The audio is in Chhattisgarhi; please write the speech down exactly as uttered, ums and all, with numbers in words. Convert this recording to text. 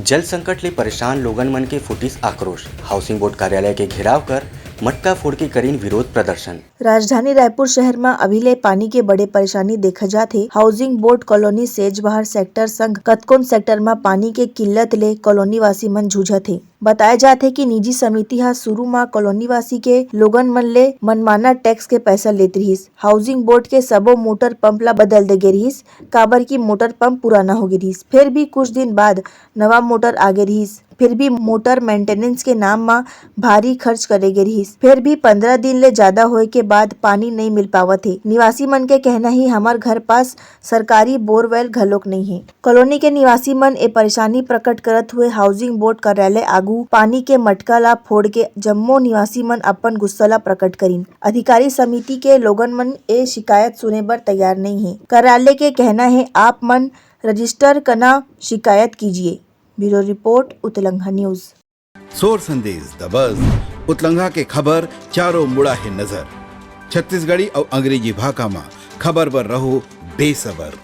जल संकट ले परेशान लोगन मन के फुटिस आक्रोश, हाउसिंग बोर्ड कार्यालय के घेराव कर मटका फोड़ के करिन विरोध प्रदर्शन। राजधानी रायपुर शहर म अभी ले पानी के बड़े परेशानी देखा जात हे। Housing board colony Sejbahar sector संग कतकोन सेक्टर म पानी के किल्लत ले कॉलोनी वासी मन जूझत हे। बताया जात हे कि निजी समिति ह शुरू म कॉलोनी वासी के लोगन मन ले मनमाना टैक्स के पैसा लेत रिहिस। हाउसिंग बोर्ड के सबो मोटर पंप ला बदल दे गे रिहिस, काबर कि मोटर पंप पुराना हो गे रिहिस। फिर भी कुछ दिन बाद नवा मोटर आ गे रिहिस, फिर भी मोटर मेंटेनेंस के नाम म भारी खर्च करे गे रिहिस। फिर भी पंद्रह दिन ले ज्यादा होए के बाद पानी नइ मिल पावत हे। निवासी मन के कहना हे, हमर घर पास सरकारी बोरवेल घलोक नइ हे। कॉलोनी के निवासी मन ए परेशानी प्रकट करत हुए हाउसिंग बोर्ड कार्यालय आगू पानी के मटका ला फोड़ के जम्मो निवासी मन अपन गुस्सा ला प्रकट करिन। अधिकारी समिति के लोगन मन ए शिकायत सुने बर तैयार नइ हे। कार्यालय के कहना हे, आप मन रजिस्टर कना शिकायत कीजिए। ब्यूरो रिपोर्ट, उतलंघा न्यूज। सोर संदेश दबस, उतलंघा के खबर चारों मुड़ा हे नजर। छत्तीसगढ़ी अउ अंग्रेजी भाखा म खबर बर रहो बेसबर।